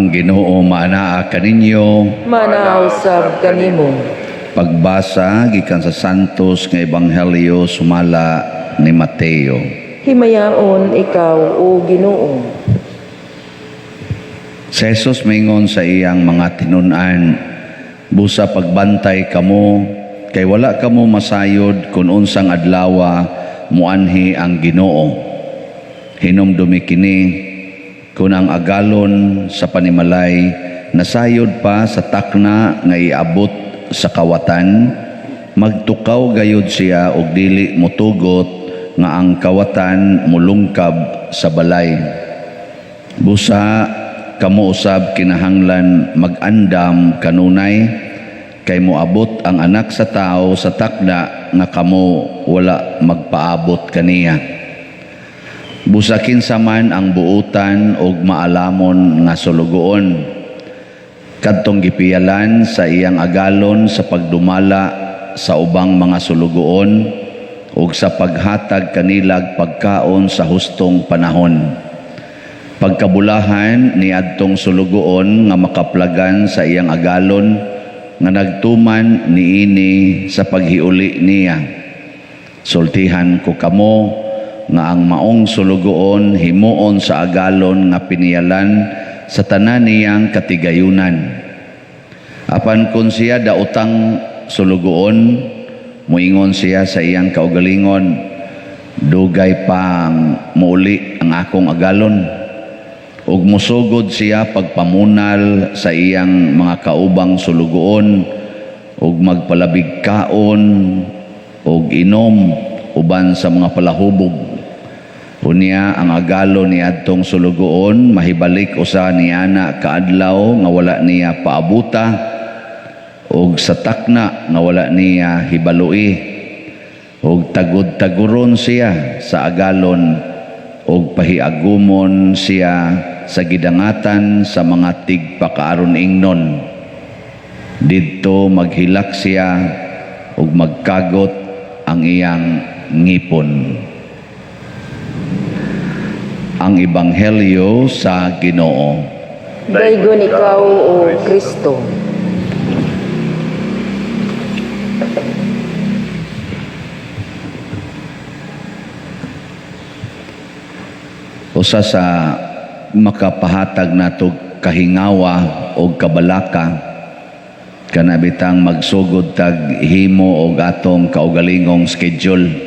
Ang Ginoo maanaa kaninyo. Manaa usab kanimo. Pagbasa gikan sa Santos nga Ebanghelyo sumala ni Mateo. Himayaon ikaw, o Ginoo. Si Jesus mingon sa iyang mga tinun-an, "Busa pagbantay kamo, kay wala kamo masayod kung unsang adlawa muanhi ang Ginoo. Hinumdumi kini, kung ang agalon sa panimalay nasayod pa sa takna nga iabot sa kawatan, magtukaw gayud siya og dili motugot nga ang kawatan mulungkab sa balay. Busa kamo usab kinahanglan mag-andam kanunay, kay moabot ang Anak sa Tao sa takna nga kamo wala magpaabot kaniya. Busa kinsa man ang buutan og maalamon nga sulugoon, kadtong gipiyalan sa iyang agalon sa pagdumala sa ubang mga sulugoon ug sa paghatag kanilag pagkaon sa hustong panahon. Pagkabulahan ni adtong sulugoon nga makaplagan sa iyang agalon nga nagtuman niini sa paghiuli niya. Sultihan ko kamo nga ang maong sulugoon himuon sa agalon nga piniyalan sa tanan niyang katigayunan. Apan kung siya daotang sulugoon, muingon siya sa iyang kaugalingon, dugay pang muuli ang akong agalon. Ug musugod siya pagpamunal sa iyang mga kaubang sulugoon, ug magpalabig kaon ug inom uban sa mga palahubog. Unya ang agalon ni adtong sulugoon mahibalik usa niana kaadlaw nga wala niya paabuta, ug sa takna nga wala niya hibaloi, ug tagud-taguron siya sa agalon, ug pahiagumon siya sa gidangatan sa mga tigpakaaron ingnon. Didto maghilak siya ug magkagot ang iyang ngipon." Ang Ebanghelyo sa Ginoo. Daygon ikaw, o Kristo. Usa sa makapahatag nato kahingawa o kabalaka kana bitang magsugod tag himo og atong kaugalingong schedule.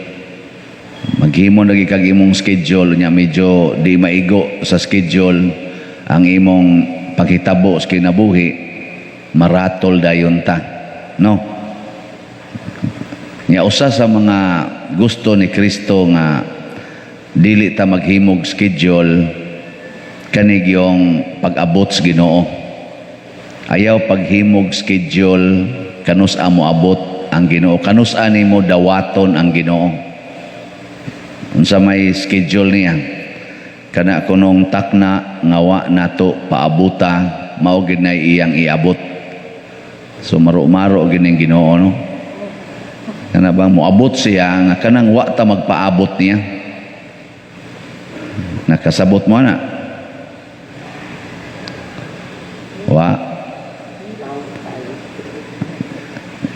Maghimo lagi kag imong schedule nya, medyo di maigo sa schedule ang imong paghitabo sa kinabuhi, maratol dayon ta, no? Nya usa sa mga gusto ni Kristo nga dili ta maghimog schedule kanigyong pag-abot sa Ginoo. Ayaw paghimog schedule kanus amo abot ang Ginoo, kanus ani mo dawaton ang Ginoo. Unsa may schedule niya? Kana kunong takna nga wa nato paabuta, mao gid na iyang iabot. So maro-maro gid ning Ginoo, no? Kana bang moabot siya nga kanang wa ta magpaabot niya? Nakasabot mo na? Wa.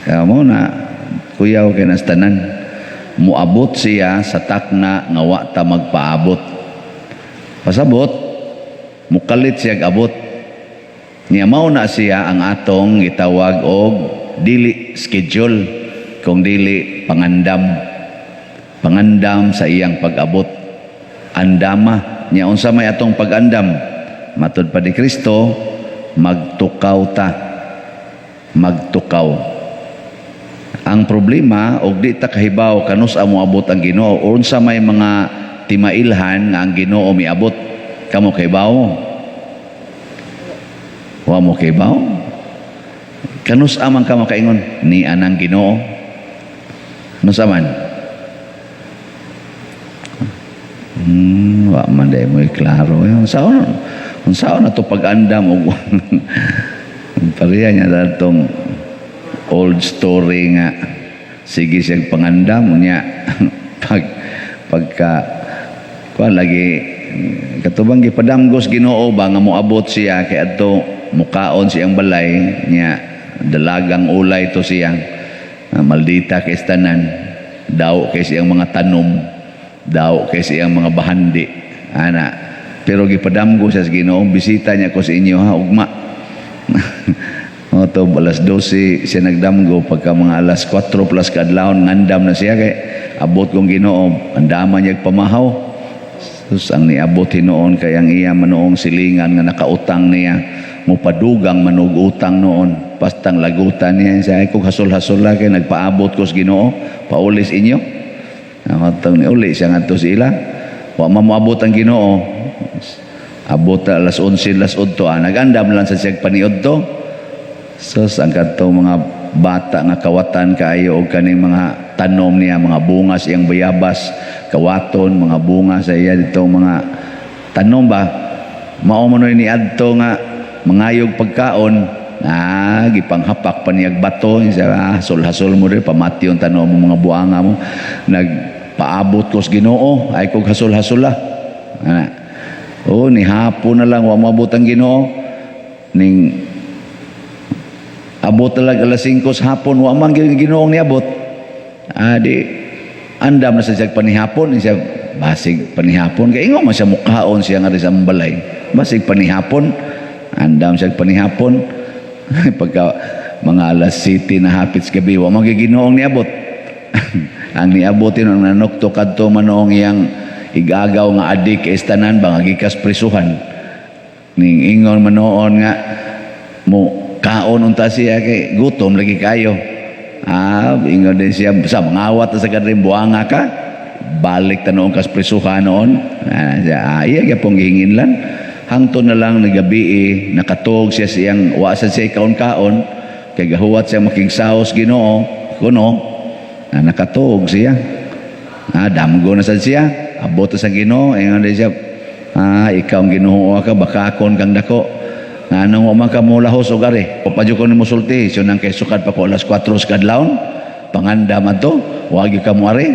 Kaya mo na kuyaw kay nastanan. Muabot siya sa takna nga wa ta magpaabot. Pasabot, mukalit siya abot. Niya mao na siya ang atong gitawag og dili schedule, kung dili pangandam. Pangandam sa iyang pag-abot. Andama. Niya unsa may atong pag-andam? Matud pa ni Kristo, magtukaw ta. Magtukaw. Ang problema, og di ta kahibaw kanus amo abot ang Ginoo, unsa may mga timailhan nga ang Ginoo miabot, kamo kahibaw? Wa mo kahibaw? Kanus amang ka makaingon ni anang Ginoo? Kanus aman? Wa man day mo klaro. Unsaon na to pag-andam og pareha niya datong old story nga sige siyang pangandam niya pagka kuan lagi Katubang gipadamgos Ginoo ba nga moabot siya kay adto mukaon siyang balay niya, dalagang ulay to siya. Ah, maldita kay tanan, daw kay siyang mga tanom, daw kay siyang mga bahandi ana, pero gipadamgo siya sa Ginoo, "Bisita niya ko sa inyo ha ugma." O to alas 12 siya nagdamgo, pagka mga alas 4 plus kadlawon ngandam na siya kay abot kong Ginoo, andaman niya pamahaw. Sus, ang niabot hinuon kay ang iya manoong silingan nga nakautang niya mupadugang manog utang noon pastang lagutan niya siya kung hasol-hasol la kay nagpaabot ko sa Ginoo paulis inyo. Ang atong ni uli siya ngadto sa ila, wa man moabot ang Ginoo. Abot na alas 11, alas 8, ah, nagandam lang sa siyag paniud to. Sus, ang kadtong mga bata nga kawatan kaayo og kaning mga tanom niya, mga bunga sa iyang bayabas, kawaton, mga bunga sa iya ditong mga tanom ba, mao man ni adto nga mangayog pagkaon, ah, gipanghapak pa niyag bato siya, ah, hasol-hasol mo rin, pamatyon tanom mo mga buanga mo, nagpaabot ko sa Ginoo, ay kog hasol-hasol lah. Ana. Oh, ni hapon na lang wa moabot ang Ginoo. Ning abot talaga alas 5 sa hapon, wa man gyud Ginoong niabot. Ah, di andam na sa siya panihapon siya, basig panihapon kay ingon man siya mukaon siya nga sa balay. Basig panihapon, andam siya panihapon. Pagka mga alas 7 na hapit sa gabi, wa man gyud Ginoong niabot. Ang niabot yun, ang nanukto kadto manoong iyang igagaw nga adik estanan ba nga gikas prisuhan. Ning ingon manoon nga mo kaon unta siya kay gutom lagi kayo. Ah, ingon din siya sa mangawat sa kadrim buanga ka. Balik ta noon kas prisuhan noon. Ah, siya, ah, iya gyapon gihinginlan. Hangtod na lang nagabi eh, nakatuog siya siyang wa sa siya kaon-kaon kay gahuwat siya makigsaos Ginoo kuno. Ah, nakatuog siya. Ah, damgo na sad siya. Abot sa Ginoo, ingon din siya, "Ah, ikaw ang Ginoo ka bakakon kang dako. Nganong wa man ka molahos og ari? Papadyo ko nimo sulti, siya nang kay sukad pa ko alas 4 sa kadlawon. Panganda man to, wa gyud ka mo ari."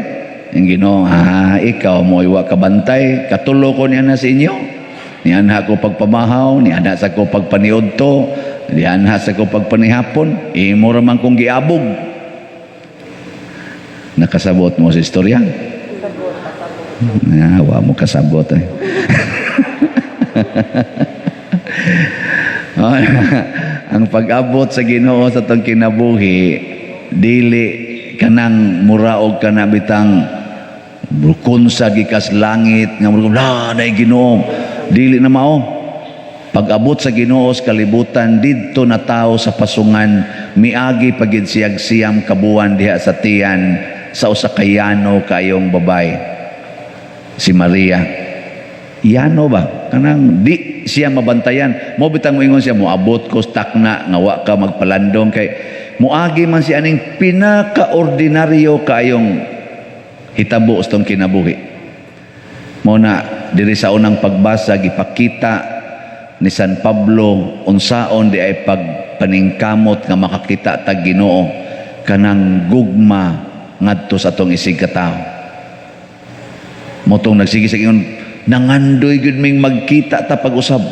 Ang Ginoo, "Ah, ikaw mo wa ka bantay, katulo ko niya na sa inyo. Nianha ko pagpamahaw, nianha sa ko pagpaniudto, nianha sa ko pagpanihapon, imo ra man kong giabog." Nakasabot mo sa istorya? Ah, wa mo kasabot eh. Oh, ang pag-abot sa Ginoo sa atong kinabuhi dili kanang muraog kana bitang kunsa gikas langit nga murag la na Ginoo, dili na mao. Pag-abot sa Ginoo sa kalibutan didto na tao sa pasungan, miagi pagid siyag 9 ka buwan diha sa tiyan sa usa ka yano kayong babae, si Maria. Yano ba kanang di siya mabantayan mo bitang moingon siya moabot ko takna nga wa ka magpalandong kay moagi man siya aning pinaka-ordinaryo kayong hitabo sa tong kinabuhi mo. Na diri sa unang pagbasa, gipakita ni San Pablo unsaon di ay pagpaningkamot nga makakita tag Ginoo, kanang gugma ngadto sa atong isig katawo. Motong nagsige sa ingon, "Nangandoy gyud ming magkita ta pag-usab."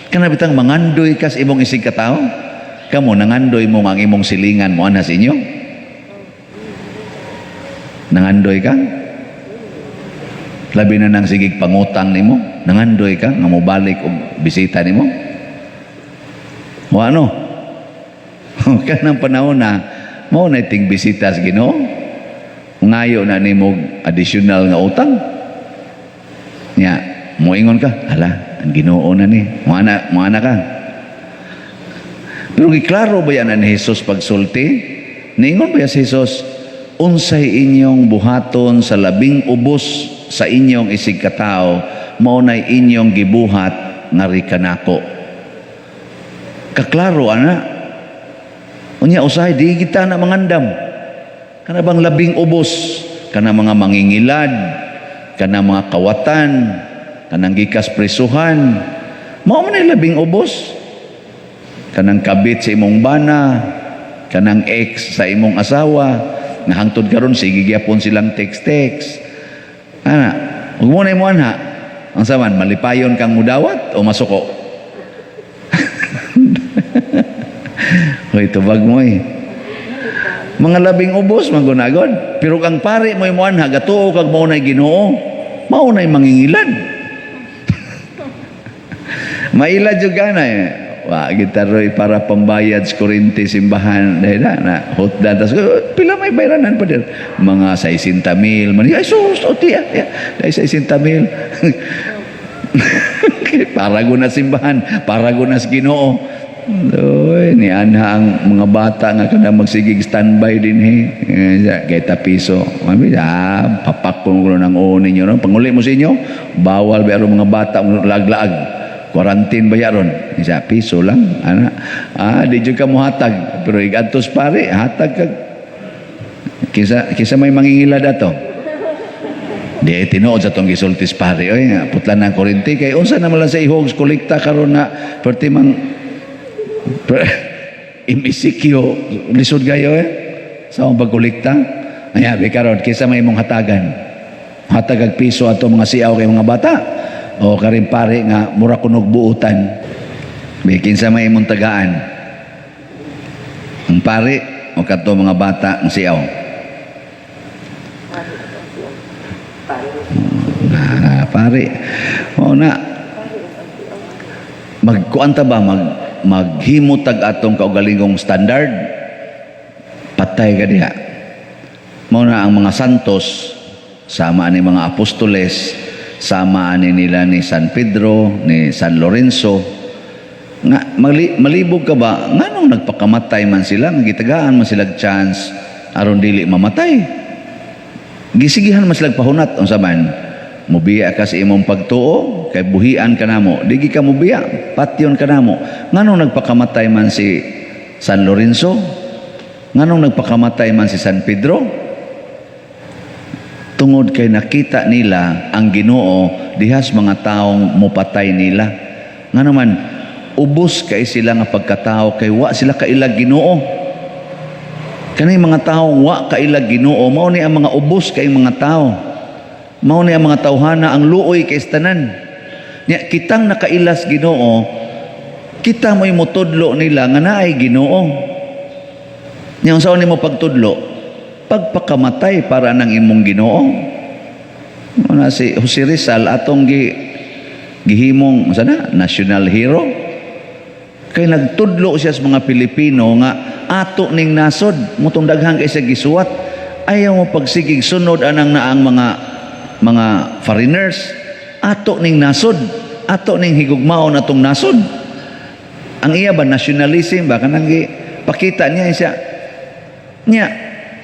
Kana bitang mangandoy ka sa imong isig katawo. Kamo, nangandoy mo nga ang imong silingan mo sa inyo? Nangandoy ka? Labi na nang sigig pangutang nimo, nangandoy ka nga mobalik og bisita nimo? O ano? Kanang panahon na mao na iting bisita sa Ginoo. Ngayo na nimo additional nga utang. Nya, moingon ka, "Hala, ang Ginoo na ni." Mo ana ka. Pero giklaro ba yan ni Jesus pagsulti? Niingon ba si Jesus, "Unsay inyong buhaton sa labing ubos sa inyong isig katao, mao nay inyong gibuhat ngari kanako"? Kaklaro ana. Unya usahay di kita na mangandam. Kana bang labing ubos, kana mga mangingilad, kana mga kawatan, kanang gikas presuhan, mao man ay labing ubos. Kanang kabit sa imong bana, kanang ex sa imong asawa, nga hangtod karon sige gyapon silang text-text. Ana, ug mo na imo anha. Ang saman, malipayon kang mudawat o masuko? Hoy, tubag mo eh. Mga labing ubos, magunagod. Pero kang pare mo'y muanha, gatuo kag maunay Ginoo, maunay mangingilad. Mailad jud ka na eh. Wa gitaroy para pambayad sa kuryente simbahan dahil na na hotdan tas pila may bayranan pa dir mga 60 mil man ay sus o tiya tiya dahil 60 mil para guna simbahan, para guna sa Ginoo. Oy, ni anha ang mga bata nga kada magsigig standby din he. Kay ta piso. Mami, ah, papakon ko ng oo ninyo. No? Panguli mo sa inyo, bawal ba mga bata laglaag. Quarantine ba yaron? Isa piso lang. Ana. Ah, di jud ka muhatag. Pero igadtos pare, hatag kag kisa kisa may mangingilad ato. Di tinuod sa tong gisultis pare oy, putlan ng kuryente kay unsa naman lang sa ihog kolekta karon na perti mang MCQ lisod kayo eh sa akong pagkolekta. Aya, be karon kaysa may imong hatagan. Hatag ag piso ato mga siaw kay mga bata. O karin pare nga mura kunog buutan. Be kinsa may imong tagaan. Ang pare o kadto mga bata ang siaw. Na, pare. O na. Magkuan ta ba maghimo tag atong kaugalingong standard? Patay ka diha. Mao na ang mga santos sama ni mga apostoles, sama ani nila ni San Pedro, ni San Lorenzo. Nga malibog ka ba nganong nagpakamatay man sila, nga gitagaan man sila chance aron dili mamatay? Gisigihan man sila pahunat. Unsa man, mubiya ka sa imong pagtuo kay buhian ka namo, digi ka mubiya, patyon ka namo. Nganong nagpakamatay man si San Lorenzo? Nganong nagpakamatay man si San Pedro? Tungod kay nakita nila ang Ginoo dihas mga taong mupatay nila. Ngano man, ubos kay sila nga pagkatao kay wa sila kailag Ginoo. Kani mga taong wa kailag Ginoo, mao ni ang mga ubos kay mga tao. Mao ni ang mga tawhana ang luoy kay tanan. Nya kitang nakailas Ginoo, kita mo'y mutudlo nila nga naay Ginoo. Nya unsaon nimo pagtudlo? Pagpakamatay para nang imong Ginoo. Mao na si Jose Rizal atong gihimong unsa na national hero. Kay nagtudlo siya sa mga Pilipino nga ato ning nasod, mutong daghan kay siya gisuwat. Ayaw mo pagsigig sunod anang naang mga foreigners. Ato ning nasod, ato ning higugmaon atong nasod. Ang iya ba nationalism ba kanang pakita niya siya. Niya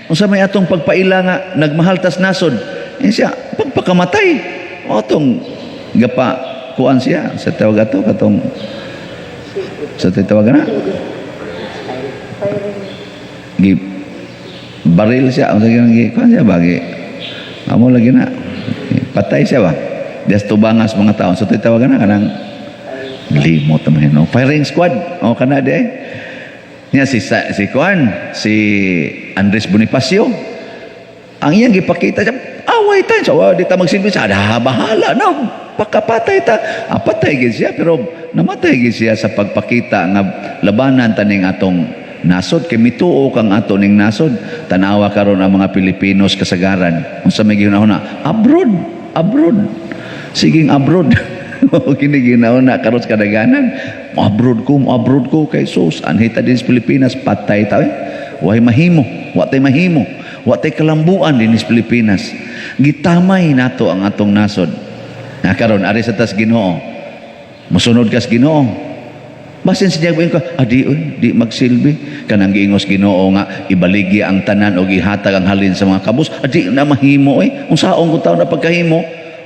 unsa may atong pagpaila nga nagmahal tas nasod? Siya pagpakamatay. O atong gapa kuan siya sa tawag ato katong sa tawag na gi baril siya, unsa gi kuan siya ba, gi amo lagi na patay siya ba dias tubangas mga tao sa tawag na kanang limot naman, no? Firing squad o kana di niya si si kuan si Andres Bonifacio. Ang iyang gipakita siya, away ta so di ta magsilbi sa ada, bahala na pakapatay ta. Ah, patay gid siya, pero namatay gid siya sa pagpakita nga labanan taning atong nasod kay mituo kang ato ning nasod. Tanawa karon ang mga Pilipinos kasagaran, unsa may gihuna-huna? Abroad, abroad, siging abroad. Kini gihuna karon sa kadaganan, abroad ko, abroad ko kay sus anhita din sa Pilipinas, patay ta eh. Way mahimo, wa tay mahimo, wa tay kalambuan din sa Pilipinas. Gitamay nato ang atong nasod. Na karon ari sa tas Ginoo, mosunod kas Ginoo, basin siya ko adi oy di magsilbi kanang giingos Ginoo nga ibaligya ang tanan og ihatag ang halin sa mga kabus, adi na mahimo oy. Unsaon ko taon na pagkahimo?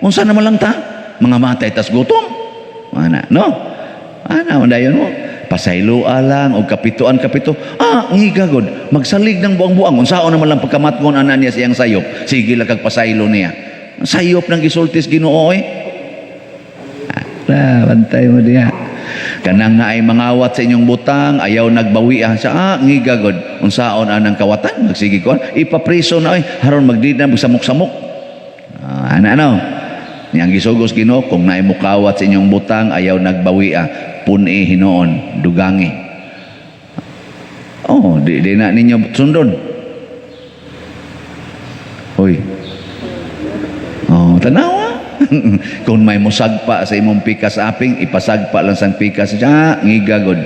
Unsa naman lang ta mga matay tas gutom ana, no? Ana dayon mo pasayloa lang og kapituan kapito. Ah, ngiga god magsalig ng buang-buang. Unsaon naman lang pagkamatngon ana niya siyang sayop? Sige lang kag pasaylo niya, sayop nang gisultis Ginoo oy. Ah, bantay mo diha. Kanang naay mangawat sa inyong butang, ayaw nagbawi ah. Sa ah, ngiga god. Unsaon anang kawatan? Magsige kon. Ipapriso na oy, haron magdid na magsamok-samok. Ah, ana ano? Nya ang gisugos Ginoo, kung naay mukawat sa inyong butang, ayaw nagbawia, pun-i hinuon, dugangi. Oh, di na ninyo sundon. Hoy. Oh, tanawa. Kung may musagpa sa imong pikas aping, ipasagpa lang sang pikas. Ah, ngiga god.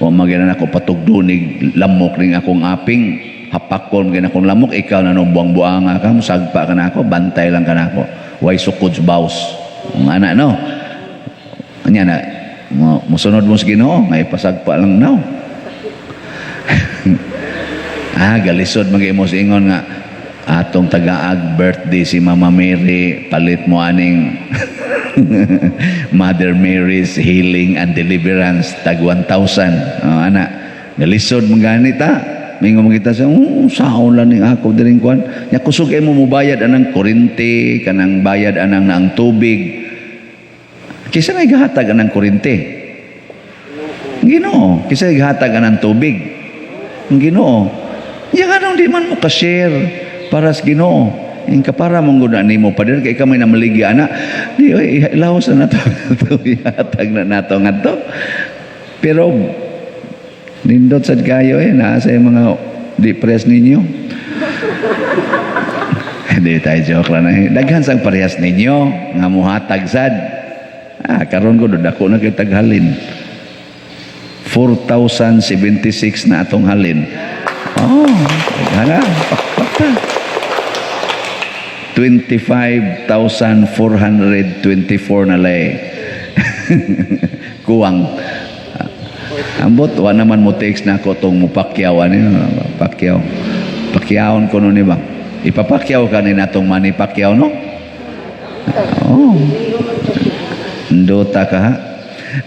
Wa magina nako patugdunig lamok ning akong aping. Hapakon magina akong lamok, ikaw na nung buang-buanga ka, musagpa ka na ako, bantay lang ka na ako. Way sukod sa baws. Ang ana no. Anya na, musunod mo sa Ginoo, nga ipasagpa lang now. Ah, galisod mag mo sa ingon nga atong tagaag birthday si Mama Mary, palit mo aning Mother Mary's Healing and Deliverance tag 1,000. Oh, ana, galisod mo gani ta. Mingon mo kita sa, oh, saon lang ning ako diring kuan. Nya kusog kay mo mubayad anang kurente, kanang bayad anang naang tubig. Kisa may gahatag anang kurente? Ginoo. Kisa may gahatag anang tubig? Ginoo. Ya kanang di man mo ka-share para sa Ginoo. Ing kapara mong guna nimo pader kay kamay na maligya ana. Di oy, ilawas na nato. Ihatag na nato ngadto. Pero nindot sad kayo eh, naa sa mga depressed ninyo. Hindi tayo, joke lang eh. Daghan sang parehas ninyo nga muhatag sad. Ah, karon ko dako na kay taghalin. 4,076 na atong halin. Oh, daghan na. Pakpak ta. 25,424 na lay. Kuwang. Ambot, wa naman mo text na ako tong mupakyaw. Ano yun? Pakyaw. Pakyawon ko nun, ba? Ipapakyaw ka ni natong Manny Pacquiao, no? Oh. Ndota ka ha?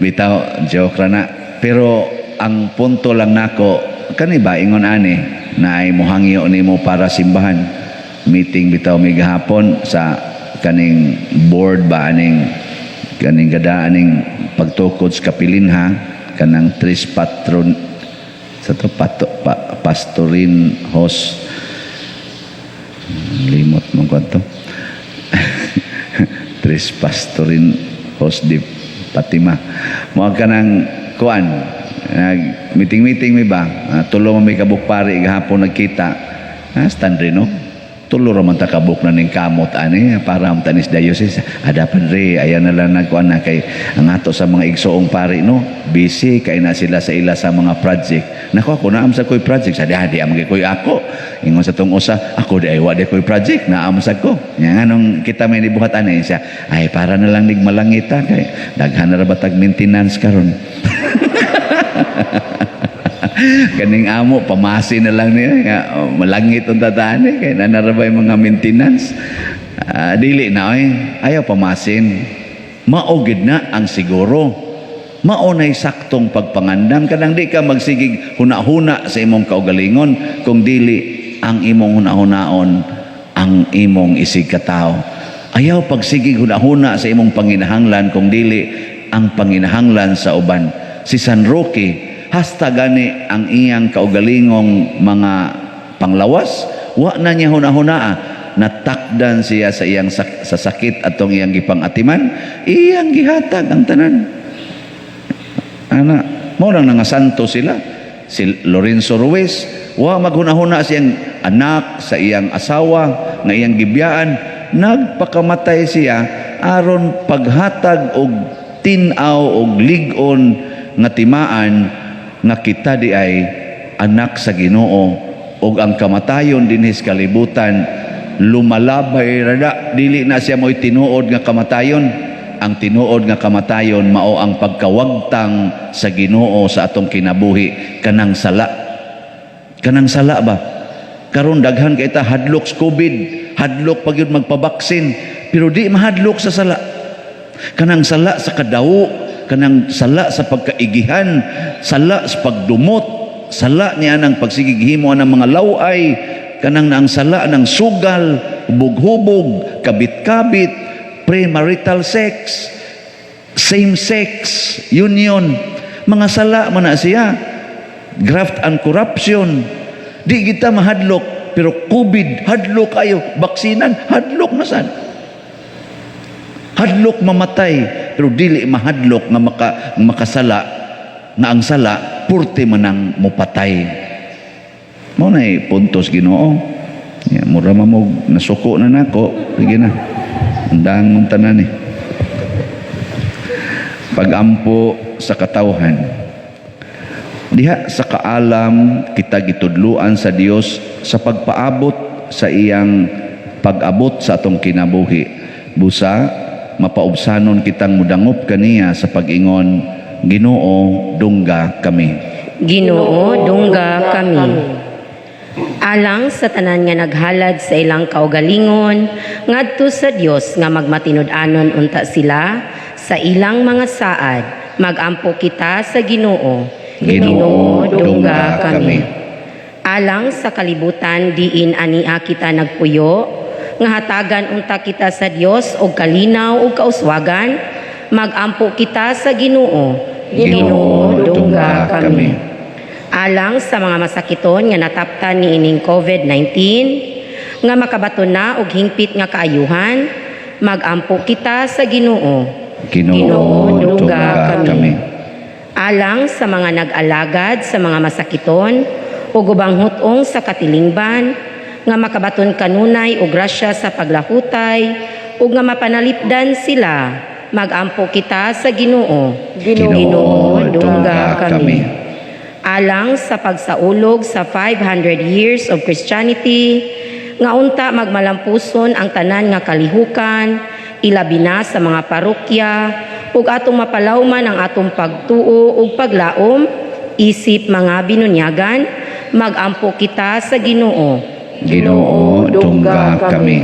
Bitaw, joke ra na. Pero ang punto lang nako, kani ba ingon ani na ay muhangyo nimo para simbahan. Meeting bitaw mi gahapon sa kaning board ba, aning kaning gada aning pagtukod sa kapilinha, kanang Tres Patron sa to pato, pa, Pastorin Hos, limot mong kwanto, Tres Pastorin Hos di Fatima mo kanang kuan, nag meeting meeting mi ba. Ah, tulo man mi kabuk pari gahapon nagkita. Ah, stand no, tulo ra man ta kabuk na ning kamot ani para ang tanis diocese ada padre, ayan na lang nagkuan na kay ang ato sa mga igsoong pari no, busy kay na sila sa ila sa mga project. Nako, ako naam sa koy project sa di am koy ako ingon sa tong usa, ako di ay wa di koy project, naam sa ko nya nganong kita may nibuhat ani siya, ay para na lang nig malangita kay daghan na ra ba tag maintenance karon. Kaning amo pamasi na lang niya nga, oh, malangit ang tataan eh, kay nanarabay mga maintenance. Ah, dili na oy, ayaw pamasin, mao gid na ang siguro, mao nay saktong pagpangandam, kanang di ka magsigig huna-huna sa imong kaugalingon kung dili ang imong hunahunaon ang imong isig katao. Ayaw pagsigig huna-huna sa imong panginahanglan kung dili ang panginahanglan sa uban. Si San Roque, hasta gani ang iyang kaugalingong mga panglawas, wa na niya hunahunaa. Natakdan siya sa iyang sa sakit atong iyang gipang-atiman, iyang gihatag ang tanan. Ana, mao lang nga santo sila. Si Lorenzo Ruiz, wa maghunahuna siyang anak sa iyang asawa nga iyang gibiyaan, nagpakamatay siya aron paghatag og tin-aw og lig-on nga timaan nga kita di ay anak sa Ginoo og ang kamatayon dinhi sa kalibutan lumalabay rada, dili na siya mo'y tinuod nga kamatayon. Ang tinuod nga kamatayon mao ang pagkawagtang sa Ginoo sa atong kinabuhi, kanang sala, kanang sala ba. Karon daghan kay ta hadlok sa COVID, hadlok pag yun magpabaksin, pero di mahadlok sa sala, kanang sala sa kadawo, kanang sala sa pagkaigihan, sala sa pagdumot, sala niya ng pagsigighimo ng mga laway, kanang ang sala ng sugal, hubog-hubog, kabit-kabit, premarital sex, same-sex union, mga sala man na siya, graft and corruption. Di kita mahadlok, pero COVID, hadlok kayo, baksinan, hadlok na sad. Hadlok mamatay, pero dili mahadlok nga makasala, nga ang sala purte manang mupatay. Mao na puntos Ginoo. Ya, mura man mo nasuko na nako. Sige na. Undang mong tanan eh. Pagampo sa katawhan. Diha sa kaalam kita gitudluan sa Dios sa pagpaabot sa iyang pag-abot sa atong kinabuhi. Busa mapaubsanon kitang mudangop kaniya sa pag-ingon, "Ginoo, dungga kami." Ginoo, dungga kami. Alang sa tanan nga naghalad sa ilang kaugalingon ngadto sa Dios nga magmatinud-anon unta sila sa ilang mga saad, magampo kita sa Ginoo. Ginoo, dungga kami. Alang sa kalibutan diin ania kita nagpuyo, nga hatagan unta kita sa Dios og kalinaw ug kauswagan, magampo kita sa Ginoo. Ginoo, dungga kami. Alang sa mga masakiton nga nataptan niining COVID-19 nga makabaton na og hingpit nga kaayuhan, magampo kita sa Ginoo. Ginoo, dungga kami. Alang sa mga nag-alagad sa mga masakiton ug ubang hut-ong sa katilingban nga makabaton kanunay og grasya sa paglahutay ug nga mapanalipdan sila, magampo kita sa Ginoo. Ginoo, dungga kami. Alang sa pagsaulog sa 500 years of Christianity, nga unta magmalampuson ang tanan nga kalihukan, ilabi na sa mga parokya, ug atong mapalawman ang atong pagtuo ug paglaom isip mga binunyagan, magampo kita sa Ginoo. Ginoo, dungga kami.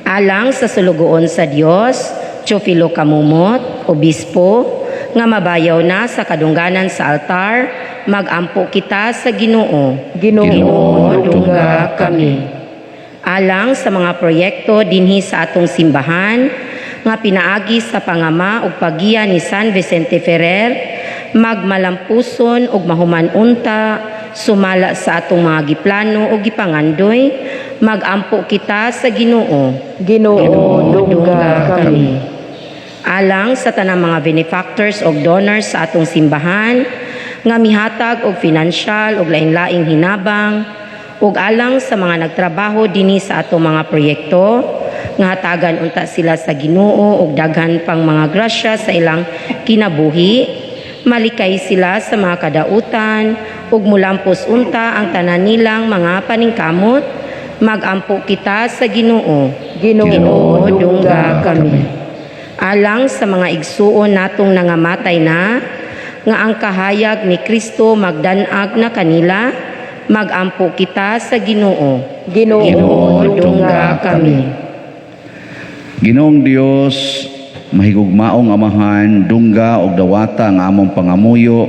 Alang sa sulugoon sa Dios, Teofilo Camomot, Obispo, nga mabayaw na sa kadungganan sa altar, magampo kita sa Ginoo. Ginoo, Ginoo, dungga kami. Alang sa mga proyekto dinhi sa atong simbahan nga pinaagi sa pangama ug paggiya ni San Vicente Ferrer, magmalampuson ug mahuman unta sumala sa atong mga giplano ug gipangandoy, magampo kita sa Ginoo. Ginoo, dungga kami. Alang sa tanang mga benefactors og donors sa atong simbahan nga mihatag og financial ug lain-laing hinabang, ug alang sa mga nagtrabaho dinhi sa atong mga proyekto nga hatagan unta sila sa Ginoo og daghan pang mga grasya sa ilang kinabuhi, malikay sila sa mga kadautan ug mulampos unta ang tanan nilang mga paningkamot, magampo kita sa Ginoo. Ginoo, dungga kami. Alang sa mga igsuon natong nangamatay na, nga ang kahayag ni Kristo magdanag na kanila, magampo kita sa Ginoo. Ginoo, Ginoo, dungga kami. Ginoong Dios, mahigugmaong Amahan, dungga og dawata ang among pangamuyo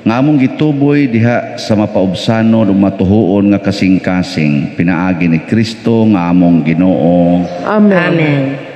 nga among gituboy diha sa mapaubsanon ug matuhuon nga kasing-kasing pinaagi ni Kristo nga among Ginoo. Amen. Amen.